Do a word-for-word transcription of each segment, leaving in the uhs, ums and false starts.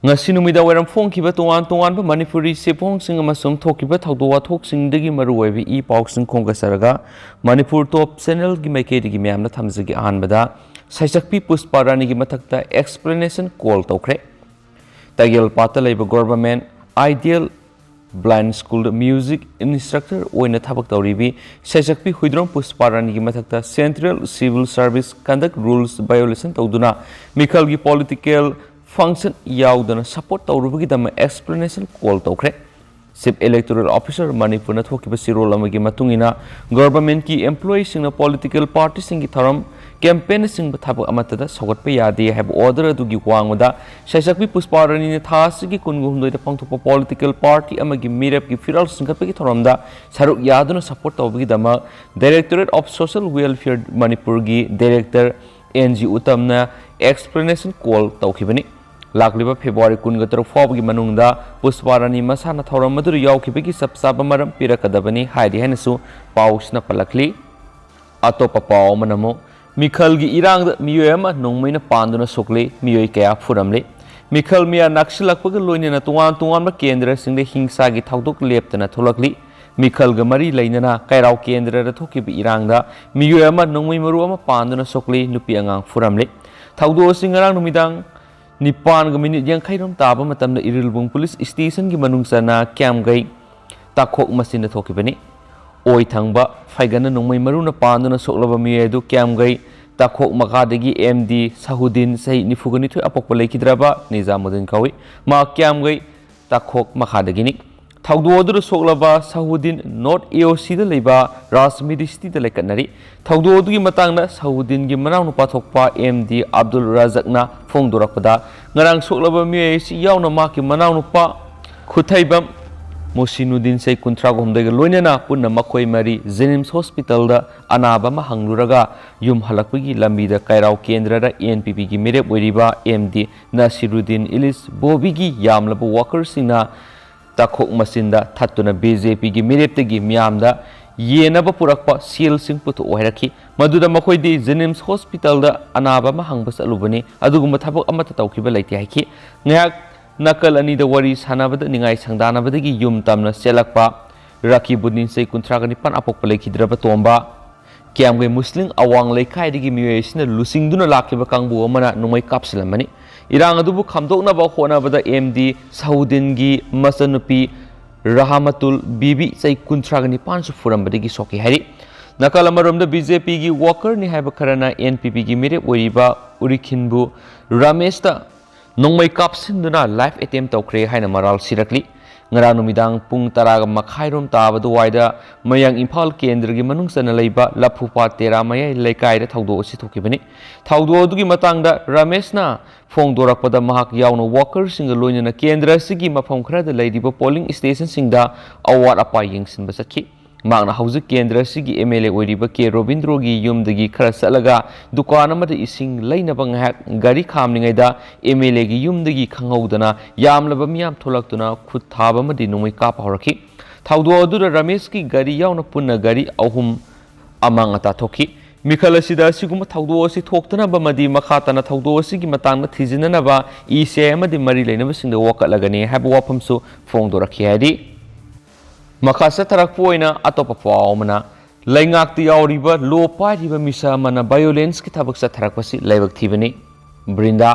ꯉꯁꯤ ꯅꯨꯃꯤꯗꯥꯡ ꯋꯥꯏꯔꯝ ꯐꯣꯡꯈꯤꯕ ꯇꯣꯉꯥꯟ ꯇꯣꯉꯥꯟꯕ ꯃꯅꯤꯄꯨꯔꯤ ꯆꯦꯐꯣꯡꯁꯤꯡ ꯑꯃꯁꯨꯡ ꯊꯣꯛꯈꯤꯕ ꯊꯧꯗꯣꯛ ꯋꯥꯊꯣꯛꯁꯤꯡꯗꯒꯤ ꯃꯔꯨꯑꯣꯏꯕ ꯏ ꯄꯥꯎꯁꯤꯡ ꯈꯣꯝꯒꯠꯆꯔꯒ, ꯃꯅꯤꯄꯨꯔ ꯇꯣꯞ ꯆꯦꯅꯦꯜꯒꯤ ꯃꯥꯏꯀꯩꯗꯒꯤ ꯃꯌꯥꯝꯅ ꯊꯝꯖꯒꯦ꯫ ꯑꯍꯥꯟꯕꯗ, ꯁꯩꯁꯛꯄꯤ ꯄꯨꯁꯄꯥ ꯔꯥꯅꯤꯒꯤ ꯃꯊꯛꯇ explanation call ꯇꯧꯈ꯭ꯔꯦ꯫ ꯇꯥꯒꯦꯜꯄꯥꯠꯇ ꯂꯩꯕ Government Ideal Blind School ꯗ music instructor ꯑꯣꯏꯅ ꯊꯕꯛ ꯇꯧꯔꯤꯕꯤ ꯁꯩꯁꯛꯄꯤ ꯍꯨꯏꯗ꯭ꯔꯣꯝ ꯄꯨꯁꯄꯥ ꯔꯥꯅꯤꯒꯤ ꯃꯊꯛꯇ Central Civil Service Conduct Rules violation ꯇꯧꯗꯨꯅ ꯃꯤꯈꯜꯒꯤ political function ꯌꯥꯎꯗꯅ support ꯇꯧꯔꯨꯕꯒꯤꯗꯃꯛ explanation call ꯇꯧꯈ꯭ꯔꯦ꯫ Chief Electoral Officer ꯃꯅꯤꯄꯨꯔꯅ ꯊꯣꯛꯈꯤꯕ ꯆꯦꯔꯣꯜ ꯑꯃꯒꯤ ꯃꯇꯨꯡ ꯏꯟꯅ, government ꯀꯤ employee ꯁꯤꯡꯅ political party ꯁꯤꯡꯒꯤ ꯊꯧꯔꯝ, campaign ꯅꯆꯤꯡꯕ ꯊꯕꯛ ꯑꯃꯠꯇꯗ ꯁꯧꯒꯠꯄ ꯌꯥꯗꯦ ꯍꯥꯏꯕ order ꯑꯗꯨꯒꯤ ꯋꯥꯡꯃꯗ, ꯁꯩꯁꯛꯄꯤ ꯄꯨꯁꯄꯥ ꯔꯥꯅꯤꯅ ꯊꯥ ꯑꯁꯤꯒꯤ ꯀꯨꯟꯒ ꯍꯨꯝꯗꯣꯏꯗ ꯄꯥꯡꯊꯣꯛꯄ political party ꯑꯃꯒꯤ ꯃꯤꯔꯦꯞꯀꯤ ꯐꯤꯔꯥꯜ ꯆꯤꯡꯈꯠꯄꯒꯤ ꯊꯧꯔꯝꯗ ꯁꯔꯨꯛ ꯌꯥꯗꯨꯅ support ꯇꯧꯕꯒꯤꯗꯃꯛ Directorate of Social Welfare ꯃꯅꯤꯄꯨꯔꯒꯤ director ꯑꯦꯟ ꯖꯤ ꯎꯇꯝꯅ explanation call ꯇꯧꯈꯤꯕꯅꯤ꯫ ꯂꯥꯛꯂꯤꯕ February ꯀꯨꯟꯒ ꯇꯔꯨꯛ ꯐꯥꯎꯕꯒꯤ ꯃꯅꯨꯡꯗ ꯄꯨꯁꯄꯥ ꯔꯥꯅꯤ ꯃꯁꯥꯅ ꯊꯧꯔꯝ ꯑꯗꯨꯗ ꯌꯥꯎꯈꯤꯕꯒꯤ ꯆꯞ ꯆꯥꯕ ꯃꯔꯝ ꯄꯤꯔꯛꯀꯗꯕꯅꯤ ꯍꯥꯏꯔꯤ ꯍꯥꯏꯅꯁꯨ ꯄꯥꯎꯁꯤꯅ ꯄꯜꯂꯛꯂꯤ꯫ ꯑꯇꯣꯞꯄ ꯄꯥꯎ ꯑꯃꯅ ꯑꯃꯨꯛ, ꯃꯤꯈꯜꯒꯤ ꯏꯔꯥꯡꯗ ꯃꯤꯑꯣꯏ ꯑꯃ ꯅꯣꯡꯃꯩꯅ ꯄꯥꯟꯗꯨꯅ ꯁꯣꯛꯂꯤ, ꯃꯤꯑꯣꯏ ꯀꯌꯥ ꯐꯨꯔꯝꯂꯤ꯫ ꯃꯤꯈꯜ ꯃꯌꯥ ꯅꯛꯁꯤꯜꯂꯛꯄꯒ ꯂꯣꯏꯅꯅ ꯇꯣꯉꯥꯟ ꯇꯣꯉꯥꯟꯕ ꯀꯦꯟꯗ꯭ꯔꯁꯤꯡꯗ ꯍꯤꯡꯁꯥꯒꯤ ꯊꯧꯗꯣꯛ ꯂꯦꯞꯇꯅ ꯊꯣꯛꯂꯛꯂꯤ꯫ ꯃꯤꯈꯜꯒ ꯃꯔꯤ ꯂꯩꯅꯅ ꯀꯩꯔꯥꯎ ꯀꯦꯟꯗ꯭ꯔꯗ ꯊꯣꯛꯈꯤꯕ ꯏꯔꯥꯡꯗ ꯃꯤꯑꯣꯏ ꯑꯃ ꯅꯣꯡꯃꯩ ꯃꯔꯨ ꯑꯃ ꯄꯥꯟꯗꯨꯅ ꯁꯣꯛꯂꯤ, ꯅꯨꯄꯤ ꯑꯉꯥꯡ ꯐꯨꯔꯝꯂꯤ꯫ ꯊꯧꯗꯣꯛ ꯑꯁꯤ ꯉꯔꯥꯡ ꯅꯨꯃꯤꯗꯥꯡ ꯅꯤꯄꯥꯟꯒ ꯃꯤꯅꯤꯠ ꯌꯥꯡꯈꯩ ꯔꯣꯝ ꯇꯥꯕ ꯃꯇꯝꯗ ꯏꯔꯤꯜꯕꯨꯡ ꯄꯨꯂꯤꯁ ꯁ꯭ꯇꯦꯁꯟꯒꯤ ꯃꯅꯨꯡ ꯆꯟꯅ ꯀ꯭ꯌꯥꯝꯒꯩ ꯇꯥꯈꯣꯛ ꯃꯆꯤꯟꯗ ꯊꯣꯛꯈꯤꯕꯅꯤ꯫ ꯑꯣꯏ ꯊꯪꯕ ꯐꯥꯏꯒꯟꯅ ꯅꯣꯡꯃꯩ ꯃꯔꯨꯅ ꯄꯥꯟꯗꯨꯅ ꯁꯣꯛꯂꯕ ꯃꯤꯑꯣꯏ ꯑꯗꯨ ꯀ꯭ꯌꯥꯝꯒꯩ ꯇꯥꯈꯣꯛ ꯃꯈꯥꯗꯒꯤ ꯑꯦꯝ ꯗꯤ ꯁꯍꯨꯗꯤꯟ, ꯆꯍꯤ ꯅꯤꯐꯨꯒ ꯅꯤꯊꯣꯏ, ꯑꯄꯣꯛꯄ ꯂꯩꯈꯤꯗ꯭ꯔꯕ ꯅꯤꯖꯥꯃꯨꯗꯤꯟ ꯀꯧꯏ꯫ ꯃꯍꯥꯛ ꯀ꯭ꯌꯥꯝꯒꯩ ꯇꯥꯈꯣꯛ ꯃꯈꯥꯗꯒꯤꯅꯤ꯫ ꯊꯧꯗꯣꯛ ꯑꯗꯨꯗ ꯁꯣꯛꯂꯕ ꯁꯍꯨꯗꯤꯟ North A O C ꯗ ꯂꯩꯕ ꯔꯥꯖꯃꯤꯔꯤ ꯁꯤꯇꯤꯗ ꯂꯩꯀꯠꯅꯔꯤ꯫ ꯊꯧꯗꯣꯛ ꯑꯗꯨꯒꯤ ꯃꯇꯥꯡꯗ ꯁꯍꯨꯗꯤꯟꯒꯤ ꯃꯅꯥꯎꯅꯨꯄꯥ ꯊꯣꯛꯄ ꯑꯦꯝ ꯗꯤ ꯑꯕꯗꯨꯜ ꯔꯥꯖꯛꯅ ꯐꯣꯡꯗꯣꯔꯛꯄꯗ, ꯉꯔꯥꯡ ꯁꯣꯛꯂꯕ ꯃꯤꯑꯣꯏ ꯑꯁꯤ ꯌꯥꯎꯅ ꯃꯍꯥꯛꯀꯤ ꯃꯅꯥꯎꯅꯨꯄꯥ ꯈꯨꯊꯩꯕꯝ ꯃꯣꯁꯤꯅꯨꯗꯤꯟ, ꯆꯍꯤ ꯀꯨꯟꯊ꯭ꯔꯥ ꯍꯨꯝꯗꯣꯏꯒ ꯂꯣꯏꯅꯅ ꯄꯨꯟꯅ ꯃꯈꯣꯏ ꯃꯔꯤ ꯖꯦꯅꯤꯝꯁ ꯍꯣꯁꯄꯤꯇꯥꯜꯗ ꯑꯅꯥꯕ ꯑꯃ ꯍꯪꯂꯨꯔꯒ ꯌꯨꯝ ꯍꯜꯂꯛꯄꯒꯤ ꯂꯝꯕꯤꯗ ꯀꯩꯔꯥꯎ ꯀꯦꯟꯗ꯭ꯔꯗ ꯑꯦꯟ ꯄꯤ ꯄꯤꯒꯤ ꯃꯤꯔꯦꯞ ꯑꯣꯏꯔꯤꯕ ꯑꯦꯝ ꯗꯤ ꯅꯁꯤꯔꯨꯗꯤꯟ ꯏꯂꯤꯁ ꯕꯣꯕꯤꯒꯤ ꯌꯥꯝꯂꯕ ꯋꯥꯀꯔꯁꯤꯡꯅ ꯇꯥꯈꯣꯛ ꯃꯆꯤꯟꯗ ꯊꯠꯇꯨꯅ ꯕꯤ ꯖꯦ ꯄꯤꯒꯤ ꯃꯤꯔꯦꯞꯇꯒꯤ ꯃꯤꯌꯥꯝꯗ ꯌꯦꯟꯅꯕ ꯄꯨꯔꯛꯄ ꯁꯦꯜꯁꯤꯡ ꯄꯨꯊꯣꯛꯑꯣ ꯍꯥꯏꯔꯛꯈꯤ꯫ ꯃꯗꯨꯗ ꯃꯈꯣꯏꯗꯤ ꯖꯦꯅꯤꯝꯁ ꯍꯣꯁꯄꯤꯇꯥꯜꯗ ꯑꯅꯥꯕ ꯑꯃ ꯍꯪꯕ ꯆꯠꯂꯨꯕꯅꯤ, ꯑꯗꯨꯒꯨꯝꯕ ꯊꯕꯛ ꯑꯃꯠꯇ ꯇꯧꯈꯤꯕ ꯂꯩꯇꯦ ꯍꯥꯏꯈꯤ꯫ ꯉꯥꯏꯍꯥꯛ ꯅꯥꯀꯜ ꯑꯅꯤꯗ ꯋꯥꯔꯤ ꯁꯥꯟꯅꯕꯗ ꯅꯤꯡꯉꯥꯏ ꯁꯪꯗꯥꯅꯕꯗꯒꯤ ꯌꯨꯝ ꯇꯝꯅ ꯆꯦꯜꯂꯛꯄ ꯔꯥꯀꯤꯕꯨꯗꯤꯟ, ꯆꯍꯤ ꯀꯨꯟꯊ꯭ꯔꯥꯒ ꯅꯤꯄꯥꯟ, ꯑꯄꯣꯛꯄ ꯂꯩꯈꯤꯗ꯭ꯔꯕ ꯇꯣꯝꯕ꯫ ꯀꯤꯌꯥꯝꯒꯩ ꯃꯨꯁꯂꯤꯝ ꯑꯋꯥꯡ ꯂꯩꯀꯥꯏꯗꯒꯤ ꯃꯤꯑꯣꯏ ꯑꯁꯤꯅ ꯂꯨꯆꯤꯡꯗꯨꯅ ꯂꯥꯛꯈꯤꯕ ꯀꯥꯡꯕꯨ ꯑꯃꯅ ꯅꯣꯡꯃꯩ ꯀꯥꯞꯁꯤꯜꯂꯝꯕꯅꯤ꯫ ꯏꯔꯥꯡ ꯑꯗꯨꯕꯨ ꯈꯥꯝꯗꯣꯛꯅꯕ ꯍꯣꯠꯅꯕꯗ ꯑꯦꯝ ꯗꯤ ꯁꯍꯨꯗꯤꯟꯒꯤ ꯃꯆꯟꯅꯨꯄꯤ ꯔꯍꯃꯇꯨꯜ ꯕꯤꯕꯤ, ꯆꯍꯤ ꯀꯨꯟꯊ꯭ꯔꯥꯒ ꯅꯤꯄꯥꯟꯁꯨ ꯐꯨꯔꯝꯕꯗꯒꯤ ꯁꯣꯛꯈꯤ ꯍꯥꯏꯔꯤ꯫ ꯅꯥꯀꯜ ꯑꯃꯔꯣꯝꯗ ꯕꯤ ꯖꯦ ꯄꯤꯒꯤ ꯋꯥꯀꯔꯅꯤ ꯍꯥꯏꯕ ꯈꯔꯅ ꯑꯦꯟ ꯄꯤ ꯄꯤꯒꯤ ꯃꯤꯔꯦꯞ ꯑꯣꯏꯔꯤꯕ ꯎꯔꯤꯈꯤꯟꯕꯨ ꯔꯥꯃꯦꯁꯇ ꯅꯣꯡꯃꯩ ꯀꯥꯞꯁꯤꯟꯗꯨꯅ ꯂꯥꯏꯐ ꯑꯦꯇꯦꯝ ꯇꯧꯈ꯭ꯔꯦ ꯍꯥꯏꯅ ꯃꯔꯥꯜ ꯁꯤꯔꯛꯂꯤ꯫ ꯉꯔꯥꯡ ꯅꯨꯃꯤꯗꯥꯡ ꯄꯨꯡ ꯇꯔꯥꯒ ꯃꯈꯥꯏꯔꯣꯝ ꯇꯥꯕ ꯑꯗꯨꯋꯥꯏꯗ ꯃꯌꯥꯡ ꯏꯝꯐꯥꯜ ꯀꯦꯟꯗ꯭ꯔꯒꯤ ꯃꯅꯨꯡ ꯆꯟꯅ ꯂꯩꯕ ꯂꯐꯨꯄꯥꯠ ꯇꯦꯔꯥ ꯃꯌꯥꯏ ꯂꯩꯀꯥꯏꯗ ꯊꯧꯗꯣꯛ ꯑꯁꯤ ꯊꯣꯛꯈꯤꯕꯅꯤ꯫ ꯊꯧꯗꯣꯛ ꯑꯗꯨꯒꯤ ꯃꯇꯥꯡꯗ ꯔꯥꯃꯦꯁꯅ ꯐꯣꯡꯗꯣꯔꯛꯄꯗ, ꯃꯍꯥꯛ ꯌꯥꯎꯅ ꯋꯥꯀꯔꯁꯤꯡꯒ ꯂꯣꯏꯅꯅ ꯀꯦꯟꯗ꯭ꯔ ꯑꯁꯤꯒꯤ ꯃꯐꯝ ꯈꯔꯗ ꯂꯩꯔꯤꯕ ꯄꯣꯂꯤꯡ ꯁ꯭ꯇꯦꯁꯟꯁꯤꯡꯗ ꯑꯋꯥꯠ ꯑꯄꯥ ꯌꯦꯡꯁꯤꯟꯕ ꯆꯠꯈꯤ꯫ ꯃꯍꯥꯛꯅ ꯍꯧꯖꯤꯛ ꯀꯦꯟꯗ꯭ꯔ ꯑꯁꯤꯒꯤ ꯑꯦꯝ ꯑꯦꯜ ꯑꯦ ꯑꯣꯏꯔꯤꯕ ꯀꯦ ꯔꯣꯕꯤꯟꯗ꯭ꯔꯣꯒꯤ ꯌꯨꯝꯗꯒꯤ ꯈꯔ ꯆꯠꯂꯒ ꯗꯨꯀꯥꯟ ꯑꯃꯗ ꯏꯁꯤꯡ ꯂꯩꯅꯕ ꯉꯥꯏꯍꯥꯛ ꯒꯥꯔꯤ ꯈꯥꯝꯂꯤꯉꯩꯗ ꯑꯦꯝ ꯑꯦꯜ ꯑꯦꯒꯤ ꯌꯨꯝꯗꯒꯤ ꯈꯪꯍꯧꯗꯅ ꯌꯥꯝꯂꯕ ꯃꯤꯌꯥꯝ ꯊꯣꯛꯂꯛꯇꯨꯅ ꯈꯨꯠ ꯊꯥꯕ ꯑꯃꯗꯤ ꯅꯣꯡꯃꯩ ꯀꯥꯞꯄ ꯍꯧꯔꯛꯈꯤ꯫ ꯊꯧꯗꯣꯛ ꯑꯗꯨꯗ ꯔꯥꯃꯦꯁꯀꯤ ꯒꯥꯔꯤ ꯌꯥꯎꯅ ꯄꯨꯟꯅ ꯒꯥꯔꯤ ꯑꯍꯨꯝ ꯑꯃꯥꯡ ꯑꯇꯥ ꯊꯣꯛꯈꯤ꯫ ꯃꯤꯈꯜ ꯑꯁꯤꯗ ꯑꯁꯤꯒꯨꯝꯕ ꯊꯧꯗꯣꯛ ꯑꯁꯤ ꯊꯣꯛꯇꯅꯕ ꯑꯃꯗꯤ ꯃꯈꯥ ꯇꯥꯅ ꯊꯧꯗꯣꯛ ꯑꯁꯤꯒꯤ ꯃꯇꯥꯡꯗ ꯊꯤꯖꯤꯟꯅꯅꯕ ꯏ ꯁꯤ ꯑꯥꯏ ꯑꯃꯗꯤ ꯃꯔꯤ ꯂꯩꯅꯕꯁꯤꯡꯗ ꯋꯥꯀꯠꯂꯒꯅꯤ ꯍꯥꯏꯕ ꯋꯥꯐꯝꯁꯨ ꯐꯣꯡꯗꯣꯔꯛꯈꯤ ꯍꯥꯏꯔꯤ꯫ ꯃꯈꯥ ꯆꯠꯊꯔꯛꯄ ꯑꯣꯏꯅ ꯑꯇꯣꯞꯄ ꯄꯥꯎ ꯑꯃꯅ, ꯂꯩꯉꯥꯛꯇ ꯌꯥꯎꯔꯤꯕ ꯂꯣ ꯄꯥꯏꯔꯤꯕ ꯃꯤꯁꯛ ꯑꯃꯅ violence ꯀꯤ ꯊꯕꯛ ꯆꯠꯊꯔꯛꯄꯁꯤ ꯂꯥꯏꯕꯛ ꯊꯤꯕꯅꯤ꯫ ꯕ꯭ꯔꯤꯟꯗꯥ꯫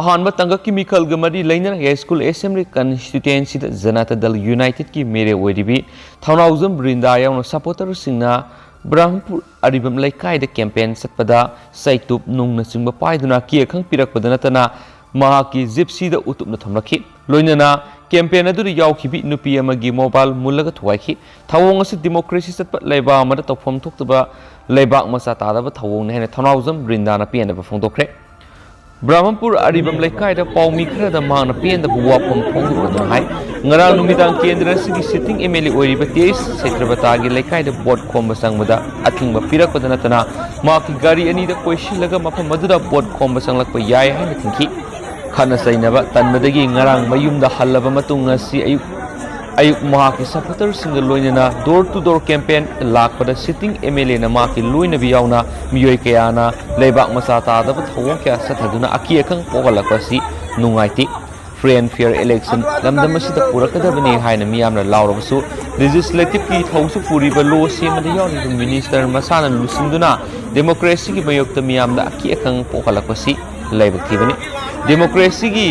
ꯑꯍꯥꯟꯕ ꯇꯥꯡꯀꯛꯀꯤ ꯃꯤꯈꯜꯒ ꯃꯔꯤ ꯂꯩꯅꯅ ꯌꯥꯏꯁ꯭ꯀꯨꯜ ꯑꯦꯁꯦꯝꯕ꯭ꯂꯤ ꯀꯟꯁꯇꯤꯇ꯭ꯌꯨꯑꯦꯟꯁꯤꯗ ꯖꯅꯇꯥ ꯗꯜ ꯌꯨꯅꯥꯏꯇꯦꯗꯀꯤ ꯃꯤꯔꯦꯞ ꯑꯣꯏꯔꯤꯕꯤ ꯊꯧꯅꯥꯎꯖꯝ ꯕ꯭ꯔꯤꯟꯗꯥ ꯌꯥꯎꯅ ꯁꯄꯣꯔꯇꯔꯁꯤꯡꯅ ꯕ꯭ꯔꯍꯃꯄꯨꯔ ꯑꯔꯤꯕꯝ ꯂꯩꯀꯥꯏꯗ ꯀꯦꯝꯄꯦꯟ ꯆꯠꯄꯗ ꯆꯩꯇꯨꯞ, ꯅꯨꯡꯅꯆꯤꯡꯕ ꯄꯥꯏꯗꯨꯅ ꯑꯀꯤ ꯑꯈꯪ ꯄꯤꯔꯛꯄꯗ ꯅꯠꯇꯅ ꯃꯍꯥꯛꯀꯤ ꯖꯤꯞꯁꯤꯗ ꯎꯇꯨꯞꯅ ꯊꯣꯝꯂꯛꯈꯤ꯫ ꯂꯣꯏꯅꯅ ꯀꯦꯝꯄꯦꯟ ꯑꯗꯨꯗ ꯌꯥꯎꯈꯤꯕꯤ ꯅꯨꯄꯤ ꯑꯃꯒꯤ ꯃꯣꯕꯥꯏꯜ ꯃꯨꯜꯂꯒ ꯊꯨꯒꯥꯏꯈꯤ꯫ ꯊꯧꯑꯣꯡ ꯑꯁꯤ ꯗꯤꯃꯣꯀ꯭ꯔꯦꯁꯤ ꯆꯠꯄ ꯂꯩꯕꯥꯛ ꯑꯃꯗ ꯇꯧꯐꯝ ꯊꯣꯛꯇꯕ ꯂꯩꯕꯥꯛ ꯃꯆꯥ ꯇꯥꯗꯕ ꯊꯧꯑꯣꯡꯅꯤ ꯍꯥꯏꯅ ꯊꯧꯅꯥꯎꯖꯝ ꯕ꯭ꯔꯤꯟꯗꯥꯅ ꯄꯦꯟꯗꯕ ꯐꯣꯡꯗꯣꯛꯈ꯭ꯔꯦ꯫ ꯕ꯭ꯔꯍꯃꯄꯨꯔ ꯑꯔꯤꯕꯝ ꯂꯩꯀꯥꯏꯗ ꯄꯥꯎꯃꯤ ꯈꯔꯗ ꯃꯍꯥꯛꯅ ꯄꯦꯟꯗꯕ ꯋꯥꯐꯝ ꯐꯣꯡꯗꯣꯛꯂꯗꯨꯅ ꯍꯥꯏ, ꯉꯔꯥꯡ ꯅꯨꯃꯤꯗꯥꯡ ꯀꯦꯟꯗ꯭ꯔ ꯑꯁꯤꯒꯤ ꯁꯤꯇꯤꯡ ꯑꯦꯝ ꯑꯦꯜ ꯑꯦ ꯑꯣꯏꯔꯤꯕ ꯇꯦꯖ ꯁꯦꯇ꯭ꯔꯄꯇꯥꯒꯤ ꯂꯩꯀꯥꯏꯗ ꯚꯣꯠ ꯈꯣꯝꯕ ꯆꯪꯕꯗ ꯑꯊꯤꯡꯕ ꯄꯤꯔꯛꯄꯗ ꯅꯠꯇꯅ ꯃꯍꯥꯛꯀꯤ ꯒꯥꯔꯤ ꯑꯅꯤꯗ ꯀꯣꯏꯁꯤꯜꯂꯒ ꯃꯐꯝ ꯑꯗꯨꯗ ꯚꯣꯠ ꯈꯣꯝꯕ ꯆꯪꯂꯛꯄ ꯌꯥꯏ ꯍꯥꯏꯅ ꯊꯤꯡꯈꯤ꯫ ꯈꯠꯅ ꯆꯩꯅꯕ ꯇꯟꯕꯗꯒꯤ ꯉꯔꯥꯡ ꯃꯌꯨꯝꯗ ꯍꯜꯂꯕ ꯃꯇꯨꯡ ꯉꯁꯤ ꯑꯌꯨꯛ ꯑꯌꯨꯛ ꯃꯍꯥꯛꯀꯤ ꯁꯄꯣꯔꯇꯔꯁꯤꯡꯒ ꯂꯣꯏꯅꯅ door to door campaign ꯂꯥꯛꯄꯗ ꯁꯤꯇꯤꯡ ꯑꯦꯝ ꯑꯦꯜ ꯑꯦꯅ ꯃꯍꯥꯛꯀꯤ ꯂꯣꯏꯅꯕꯤ ꯌꯥꯎꯅ ꯃꯤꯑꯣꯏ ꯀꯌꯥꯅ ꯂꯩꯕꯥꯛ ꯃꯆꯥ ꯇꯥꯗꯕ ꯊꯧꯑꯣꯡ ꯀꯌꯥ ꯆꯠꯊꯗꯨꯅ ꯑꯀꯤ ꯑꯈꯪ ꯄꯣꯛꯍꯜꯂꯛꯄ ꯑꯁꯤ ꯅꯨꯡꯉꯥꯏꯇꯦ꯫ Free and fair election ꯂꯝꯗꯝ ꯑꯁꯤꯗ ꯄꯨꯔꯛꯀꯗꯕꯅꯤ ꯍꯥꯏꯅ ꯃꯤꯌꯥꯝꯅ ꯂꯥꯎꯔꯕꯁꯨ, Legislative ꯀꯤ ꯊꯧꯁꯨ ꯄꯨꯔꯤꯕ law ꯁꯦꯝꯕꯗ ꯌꯥꯎꯔꯤꯕ minister ꯃꯁꯥꯅ ꯂꯨꯁꯤꯟꯗꯨꯅ democracy ꯒꯤ ꯃꯥꯌꯣꯛꯇ ꯃꯤꯌꯥꯝꯗ ꯑꯀꯤ ꯑꯈꯪ ꯄꯣꯛꯍꯜꯂꯛꯄꯁꯤ ꯂꯥꯏꯕꯛ ꯊꯤꯕꯅꯤ꯫ Democracy ꯒꯤ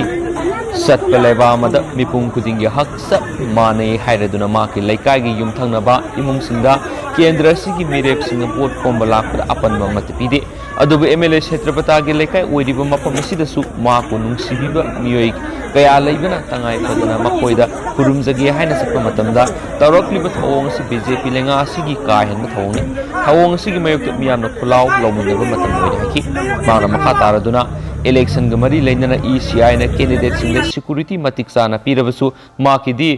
ꯆꯠꯄ ꯂꯩꯕꯥꯛ ꯑꯃꯗ ꯃꯤꯄꯨꯝ ꯈꯨꯗꯤꯡꯒꯤ ꯍꯛ ꯆꯞ ꯃꯥꯟꯅꯩ ꯍꯥꯏꯔꯗꯨꯅ ꯃꯍꯥꯛꯀꯤ ꯂꯩꯀꯥꯏꯒꯤ ꯌꯨꯝꯊꯪꯅꯕ ꯏꯃꯨꯡꯁꯤꯡꯗ ꯀꯦꯟꯗ꯭ꯔ ꯑꯁꯤꯒꯤ ꯃꯤꯔꯦꯞꯁꯤꯡꯅ vote ꯈꯣꯝꯕ ꯂꯥꯛꯄꯗ ꯑꯄꯟꯕ ꯑꯃꯠꯇ ꯄꯤꯗꯦ꯫ ꯑꯗꯨꯕꯨ MLA ꯁꯦꯇ꯭ꯔꯄꯇꯥꯒꯤ ꯂꯩꯀꯥꯏ ꯑꯣꯏꯔꯤꯕ ꯃꯐꯝ ꯑꯁꯤꯗꯁꯨ ꯃꯍꯥꯛꯄꯨ ꯅꯨꯡꯁꯤꯕꯤꯕ ꯃꯤꯑꯣꯏ ꯀꯌꯥ ꯂꯩꯕꯅ ꯇꯉꯥꯏ ꯐꯗꯅ ꯃꯈꯣꯏꯗ ꯈꯨꯔꯨꯝꯖꯒꯦ ꯍꯥꯏꯅ ꯆꯠꯄ ꯃꯇꯝꯗ ꯇꯧꯔꯛꯂꯤꯕ ꯊꯧꯑꯣꯡ ꯑꯁꯤ BJP ꯂꯩꯉꯥꯛ ꯑꯁꯤꯒꯤ ꯀꯥ ꯍꯦꯟꯕ ꯊꯧꯑꯣꯡꯅꯤ꯫ ꯊꯧꯑꯣꯡ ꯑꯁꯤꯒꯤ ꯃꯥꯌꯣꯛꯇ ꯃꯤꯌꯥꯝꯅ ꯈꯨꯜꯂꯥꯎ ꯂꯧꯃꯤꯟꯅꯕ ꯃꯇꯝ ꯑꯣꯏꯔꯦ ꯍꯥꯏꯈꯤ꯫ ꯃꯍꯥꯛꯅ ꯃꯈꯥ ꯇꯥꯔꯗꯨꯅ, election ꯒ ꯃꯔꯤ ꯂꯩꯅꯅ ECI ꯅ candidate ꯁꯤꯡꯗ security ꯃꯇꯤꯛ ꯆꯥꯅ ꯄꯤꯔꯕꯁꯨ ꯃꯍꯥꯛꯀꯤꯗꯤ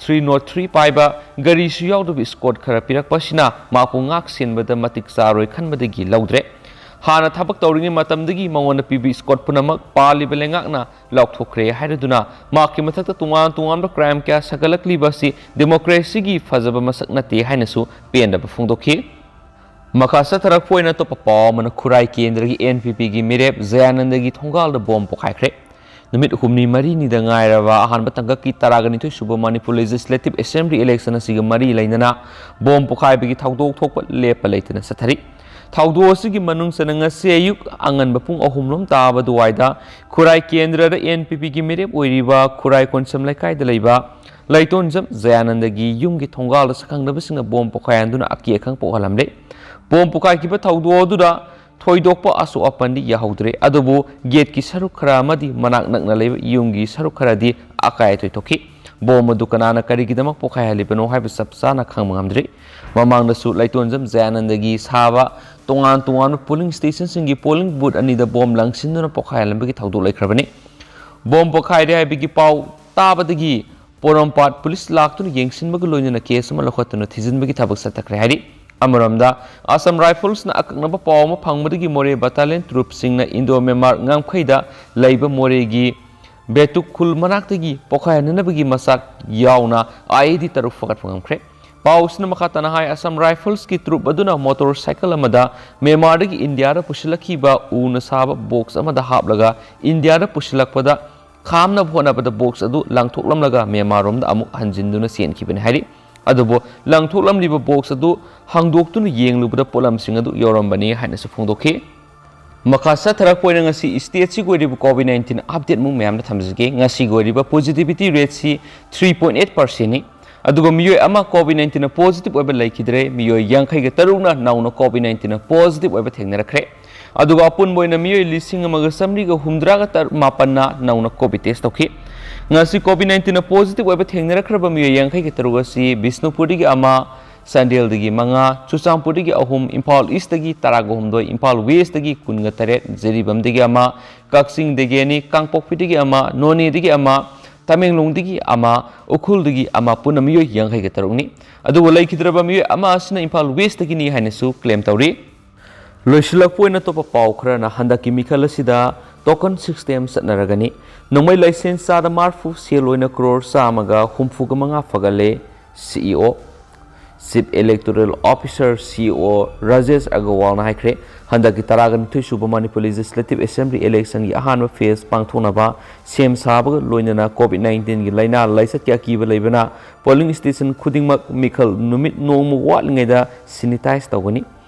three not three ꯄꯥꯏꯕ ꯒꯥꯔꯤꯁꯨ ꯌꯥꯎꯗꯕ escort ꯈꯔ ꯄꯤꯔꯛꯄ ꯑꯁꯤꯅ ꯃꯍꯥꯛꯄꯨ ꯉꯥꯛ ꯁꯦꯟꯕꯗ ꯃꯇꯤꯛ ꯆꯥꯔꯣꯏ ꯈꯟꯕꯗꯒꯤ ꯂꯧꯗ꯭ꯔꯦ꯫ ꯍꯥꯟꯅ ꯊꯕꯛ ꯇꯧꯔꯤꯉꯩ ꯃꯇꯝꯗꯒꯤ ꯃꯉꯣꯟꯗ ꯄꯤꯕ escort ꯄꯨꯝꯅꯃꯛ ꯄꯥꯜꯂꯤꯕ ꯂꯩꯉꯥꯛꯅ ꯂꯥꯎꯊꯣꯛꯈ꯭ꯔꯦ ꯍꯥꯏꯔꯗꯨꯅ ꯃꯍꯥꯛꯀꯤ ꯃꯊꯛꯇ ꯇꯣꯉꯥꯟ ꯇꯣꯉꯥꯟꯕ crime ꯀꯌꯥ ꯁꯥꯒꯠꯂꯛꯂꯤꯕ ꯑꯁꯤ democracy ꯒꯤ ꯐꯖꯕ ꯃꯁꯛ ꯅꯠꯇꯦ ꯍꯥꯏꯅꯁꯨ ꯄꯦꯟꯗꯕ ꯐꯣꯡꯗꯣꯛꯈꯤ꯫ ꯃꯈꯥ ꯆꯠꯊꯔꯛꯄ ꯑꯣꯏꯅ ꯑꯇꯣꯞꯄ ꯄꯥꯎ ꯑꯃꯅ, ꯈꯨꯔꯥꯏ ꯀꯦꯟꯗ꯭ꯔꯒꯤ NPP ꯒꯤ ꯃꯤꯔꯦꯞ ꯖꯌꯥꯅꯟꯗꯒꯤ ꯊꯣꯡꯒꯥꯜꯗ bomb ꯄꯣꯈꯥꯏꯈ꯭ꯔꯦ꯫ ꯅꯨꯃꯤꯠ ꯍꯨꯝꯅꯤ ꯃꯔꯤꯅꯤꯗ ꯉꯥꯏꯔꯕ ꯑꯍꯥꯟꯕ ꯇꯥꯡꯀꯛꯀꯤ ꯇꯔꯥꯒ ꯅꯤꯊꯣꯏ ꯁꯨꯕ ꯃꯅꯤꯄꯨꯔ Legislative Assembly election ꯑꯁꯤꯒ ꯃꯔꯤ ꯂꯩꯅꯅ bomb ꯄꯣꯈꯥꯏꯕꯒꯤ ꯊꯧꯗꯣꯛ ꯊꯣꯛꯄ ꯂꯦꯞꯄ ꯂꯩꯇꯅ ꯆꯠꯊꯔꯤ꯫ ꯊꯧꯗꯣꯛ ꯑꯁꯤꯒꯤ ꯃꯅꯨꯡ ꯆꯟꯅ ꯉꯁꯤ ꯑꯌꯨꯛ ꯑꯉꯟꯕ ꯄꯨꯡ ꯑꯍꯨꯝ ꯂꯣꯝ ꯇꯥꯕ ꯑꯗꯨꯋꯥꯏꯗ ꯈꯨꯔꯥꯏ ꯀꯦꯟꯗ꯭ꯔꯗ NPP ꯒꯤ ꯃꯤꯔꯦꯞ ꯑꯣꯏꯔꯤꯕ ꯈꯨꯔꯥꯏ ꯀꯣꯟꯁꯝ ꯂꯩꯀꯥꯏꯗ ꯂꯩꯕ ꯂꯩꯇꯣꯟꯖꯝ ꯖꯌꯥꯅꯟꯗꯒꯤ ꯌꯨꯝꯒꯤ ꯊꯣꯡꯒꯥꯜꯗ ꯁꯛꯈꯪꯗꯕꯁꯤꯡꯅ bomb ꯄꯣꯈꯥꯏꯍꯟꯗꯨꯅ ꯑꯀꯤ ꯑꯈꯪ ꯄꯣꯛꯍꯜꯂꯝꯂꯦ꯫ Bomb ꯄꯣꯈꯥꯏꯈꯤꯕ ꯊꯧꯗꯣꯛ ꯑꯗꯨꯗ ꯊꯣꯏꯗꯣꯛꯄ ꯑꯁꯣꯛ ꯑꯄꯟꯗꯤ ꯌꯥꯍꯧꯗ꯭ꯔꯦ, ꯑꯗꯨꯕꯨ gate ꯀꯤ ꯁꯔꯨꯛ ꯈꯔ ꯑꯃꯗꯤ ꯃꯅꯥꯛ ꯅꯛꯅ ꯂꯩꯕ ꯌꯨꯝꯒꯤ ꯁꯔꯨꯛ ꯈꯔꯗꯤ ꯑꯀꯥꯏ ꯑꯇꯣꯏ ꯊꯣꯛꯈꯤ꯫ Bomb ꯑꯗꯨ ꯀꯅꯥꯅ ꯀꯔꯤꯒꯤꯗꯃꯛ ꯄꯣꯈꯥꯏꯍꯜꯂꯤꯕꯅꯣ ꯍꯥꯏꯕ ꯆꯞ ꯆꯥꯅ ꯈꯪꯕ ꯉꯝꯗ꯭ꯔꯤ꯫ ꯃꯃꯥꯡꯗꯁꯨ ꯂꯩꯇꯣꯟꯖꯝ ꯖꯌꯥꯅꯟꯗꯒꯤ ꯁꯥꯕ ꯇꯣꯉꯥꯟ ꯇꯣꯉꯥꯟꯕ polling station ꯁꯤꯡꯒꯤ polling booth ꯑꯅꯤꯗ bomb ꯂꯪꯁꯤꯟꯗꯨꯅ ꯄꯣꯈꯥꯏꯍꯜꯂꯝꯕꯒꯤ ꯊꯧꯗꯣꯛ ꯂꯩꯈ꯭ꯔꯕꯅꯤ꯫ Bomb ꯄꯣꯈꯥꯏꯔꯦ ꯍꯥꯏꯕꯒꯤ ꯄꯥꯎ ꯇꯥꯕꯗꯒꯤ ꯄꯣꯔꯣꯝꯄꯥꯠ police ꯂꯥꯛꯇꯨꯅ ꯌꯦꯡꯁꯤꯟꯕꯒ ꯂꯣꯏꯅꯅ case ꯑꯃ ꯂꯧꯈꯠꯇꯨꯅ ꯊꯤꯖꯤꯟꯕꯒꯤ ꯊꯕꯛ ꯆꯠꯊꯈ꯭ꯔꯦ ꯍꯥꯏꯔꯤ꯫ ꯑꯃꯔꯣꯝꯗ, Assam Rifles ꯅ ꯑꯀꯛꯅꯕ ꯄꯥꯎ ꯑꯃ ꯐꯪꯕꯗꯒꯤ ꯃꯣꯔꯦ battalion troop ꯁꯤꯡꯅ Indo Myanmar ꯉꯝꯈꯩꯗ ꯂꯩꯕ ꯃꯣꯔꯦꯒꯤ ꯕꯦꯇꯨꯛ ꯈꯨꯜ ꯃꯅꯥꯛꯇꯒꯤ ꯄꯣꯈꯥꯏꯍꯟꯅꯅꯕꯒꯤ ꯃꯆꯥꯛ ꯌꯥꯎꯅ IED ꯇꯔꯨꯛ ꯐꯥꯒꯠꯄ ꯉꯝꯈ꯭ꯔꯦ꯫ ꯄꯥꯎꯁꯤꯅ ꯃꯈꯥ ꯇꯥꯅ ꯍꯥꯏ, Assam Rifles ꯀꯤ troop ꯑꯗꯨꯅ motorcycle ꯑꯃꯗ ꯃ꯭ꯌꯥꯟꯃꯥꯔꯗꯒꯤ ꯏꯟꯗꯤꯌꯥꯗ ꯄꯨꯁꯤꯜꯂꯛꯈꯤꯕ ꯎꯅ ꯁꯥꯕ box ꯑꯃꯗ ꯍꯥꯞꯂꯒ ꯏꯟꯗꯤꯌꯥꯗ ꯄꯨꯁꯤꯜꯂꯛꯄꯗ ꯈꯥꯝꯅꯕ ꯍꯣꯠꯅꯕꯗ ꯕꯣꯛꯁ ꯑꯗꯨ ꯂꯪꯊꯣꯛꯂꯝꯂꯒ ꯃ꯭ꯌꯥꯟꯃꯥꯔꯔꯣꯝꯗ ꯑꯃꯨꯛ ꯍꯟꯖꯤꯟꯗꯨꯅ ꯆꯦꯟꯈꯤꯕꯅꯤ ꯍꯥꯏꯔꯤ꯫ ꯑꯗꯨꯕꯨ ꯂꯪꯊꯣꯛꯂꯝꯂꯤꯕ ꯕꯣꯛꯁ ꯑꯗꯨ ꯍꯥꯡꯗꯣꯛꯇꯨꯅ ꯌꯦꯡꯂꯨꯕꯗ ꯄꯣꯠꯂꯝꯁꯤꯡ ꯑꯗꯨ ꯌꯥꯎꯔꯝꯕꯅꯤ ꯍꯥꯏꯅꯁꯨ ꯐꯣꯡꯗꯣꯛꯈꯤ꯫ ꯃꯈꯥ ꯆꯠꯊꯔꯛꯄ ꯑꯣꯏꯅ ꯉꯁꯤ ꯁ꯭ꯇꯦꯠꯁꯤꯒꯤ ꯑꯣꯏꯔꯤꯕ ꯀꯣꯚꯤꯗ ꯅꯥꯏꯟꯇꯤꯟ ꯑꯞꯗꯦꯠꯃꯨꯛ ꯃꯌꯥꯝꯗ ꯊꯝꯖꯒꯦ꯫ ꯉꯁꯤꯒꯤ ꯑꯣꯏꯔꯤꯕ ꯄꯣꯖꯤꯇꯤꯚꯤꯇꯤ ꯔꯦꯠꯁꯤ ꯊ꯭ꯔꯤ ꯄꯣꯏꯟ ꯑꯩꯠ ꯄꯥꯔꯁꯦꯟꯅꯤ꯫ ꯑꯗꯨꯒ ꯃꯤꯑꯣꯏ ꯑꯃ ꯀꯣꯚꯤꯗ ꯅꯥꯏꯟꯇꯤꯟꯅ ꯄꯣꯖꯤꯇꯤꯚ ꯑꯣꯏꯕ ꯂꯩꯈꯤꯗ꯭ꯔꯦ꯫ ꯃꯤꯑꯣꯏ ꯌꯥꯡꯈꯩꯒ ꯇꯔꯨꯛꯅ ꯅꯧꯅ ꯀꯣꯚꯤꯗ ꯅꯥꯏꯟꯇꯤꯟꯅ ꯄꯣꯖꯤꯇꯤꯚ ꯑꯣꯏꯕ ꯊꯦꯡꯅꯔꯛꯈ꯭ꯔꯦ꯫ ꯑꯗꯨꯒ ꯑꯄꯨꯟꯕ ꯑꯣꯏꯅ ꯃꯤꯑꯣꯏ ꯂꯤꯁꯤꯡ ꯑꯃꯒ ꯆꯥꯃꯔꯤꯒ ꯍꯨꯝꯗ꯭ꯔꯥꯒ ꯃꯥꯄꯟꯅ ꯅꯧꯅ ꯀꯣꯚꯤꯗ ꯇꯦꯁ ꯇꯧꯈꯤ꯫ ꯉꯁꯤ ꯀꯣꯚꯤꯗ ꯅꯥꯏꯟꯇꯤꯟꯅ ꯄꯣꯖꯤꯇꯤꯚ ꯑꯣꯏꯕ ꯊꯦꯡꯅꯔꯛꯈ꯭ꯔꯕ ꯃꯤꯑꯣꯏ ꯌꯥꯡꯈꯩꯒ ꯇꯔꯨꯛ ꯑꯁꯤ ꯕꯤꯁꯅꯨꯄꯨꯔꯗꯒꯤ ꯑꯃ, ꯆꯥꯟꯗꯦꯜꯗꯒꯤ ꯃꯉꯥ, ꯆꯨꯔꯆꯥꯟꯄꯨꯔꯗꯒꯤ ꯑꯍꯨꯝ, ꯏꯝꯐꯥꯜ ꯏꯁꯇꯒꯤ ꯇꯔꯥꯒ ꯍꯨꯝꯗꯣꯏ, ꯏꯝꯐꯥꯜ ꯋꯦꯁꯇꯒꯤ ꯀꯨꯟꯒ ꯇꯔꯦꯠ, ꯖꯤꯔꯤꯕꯥꯝꯗꯒꯤ ꯑꯃ, ꯀꯛꯆꯤꯡꯗꯒꯤ ꯑꯅꯤ, ꯀꯥꯡꯄꯣꯛꯄꯤꯗꯒꯤ ꯑꯃ, ꯅꯣꯅꯦꯗꯒꯤ ꯑꯃ, ꯇꯃꯦꯡꯂꯣꯡꯗꯒꯤ ꯑꯃ, ꯎꯈ꯭ꯔꯨꯜꯗꯒꯤ ꯑꯃ, ꯄꯨꯟꯅ ꯃꯤꯑꯣꯏ ꯌꯥꯡꯈꯩꯒ ꯇꯔꯨꯛꯅꯤ꯫ ꯑꯗꯨꯕꯨ ꯂꯩꯈꯤꯗ꯭ꯔꯕ ꯃꯤꯑꯣꯏ ꯑꯃ ꯑꯁꯤꯅ ꯏꯝꯐꯥꯜ ꯋꯦꯁꯇꯒꯤꯅꯤ ꯍꯥꯏꯅꯁꯨ ꯀ꯭ꯂꯦꯝ ꯇꯧꯔꯤ꯫ ꯂꯣꯏꯁꯤꯜꯂꯛꯄ ꯑꯣꯏꯅ ꯑꯇꯣꯞꯄ ꯄꯥꯎ ꯈꯔꯅ, ꯍꯟꯗꯛꯀꯤ ꯃꯤꯈꯜ ꯑꯁꯤꯗ ꯇꯣꯀꯟ ꯁꯤꯁꯇꯦꯝ ꯆꯠꯅꯔꯒꯅꯤ꯫ ꯅꯣꯡꯃꯩ ꯂꯥꯏꯁꯦꯟꯁ ꯆꯥꯗ ꯃꯔꯐꯨ, ꯁꯦꯜ ꯑꯣꯏꯅ ꯀ꯭ꯔꯣꯔ ꯆꯥꯝꯃꯒ ꯍꯨꯝꯐꯨꯒ ꯃꯉꯥ ꯐꯒꯠꯂꯦ, ꯁꯤ ꯏ ꯑꯣ꯫ ꯆꯤꯐ ꯏꯂꯦꯛꯇꯣꯔꯦꯜ ꯑꯣꯐꯤꯁꯥꯔ, ꯁꯤ ꯏ ꯑꯣ, ꯔꯥꯖꯦꯁ ꯑꯒꯔꯋꯥꯜꯅ ꯍꯥꯏꯈ꯭ꯔꯦ, ꯍꯟꯗꯛꯀꯤ ꯇꯔꯥꯒ ꯅꯤꯊꯣꯏ ꯁꯨꯕ ꯃꯅꯤꯄꯨꯔ ꯂꯦꯖꯤꯁꯂꯦꯇꯤꯚ ꯑꯦꯁꯦꯝꯕ꯭ꯂꯤ ꯏꯂꯦꯛꯁꯟꯒꯤ ꯑꯍꯥꯟꯕ ꯐꯦꯖ ꯄꯥꯡꯊꯣꯛꯅꯕ ꯁꯦꯝ ꯁꯥꯕꯒ ꯂꯣꯏꯅꯅ ꯀꯣꯚꯤꯗ ꯅꯥꯏꯟꯇꯤꯟꯒꯤ ꯂꯥꯏꯅꯥ ꯂꯥꯏꯆꯠꯀꯤ ꯑꯀꯤꯕ ꯂꯩꯕꯅ ꯄꯣꯂꯤꯡ ꯁ꯭ꯇꯦꯁꯟ ꯈꯨꯗꯤꯡꯃꯛ ꯃꯤꯈꯜ ꯅꯨꯃꯤꯠ ꯅꯣꯡꯃ ꯋꯥꯠꯂꯤꯉꯩꯗ ꯁꯦꯅꯤꯇꯥꯏꯖ ꯇꯧꯒꯅꯤ꯫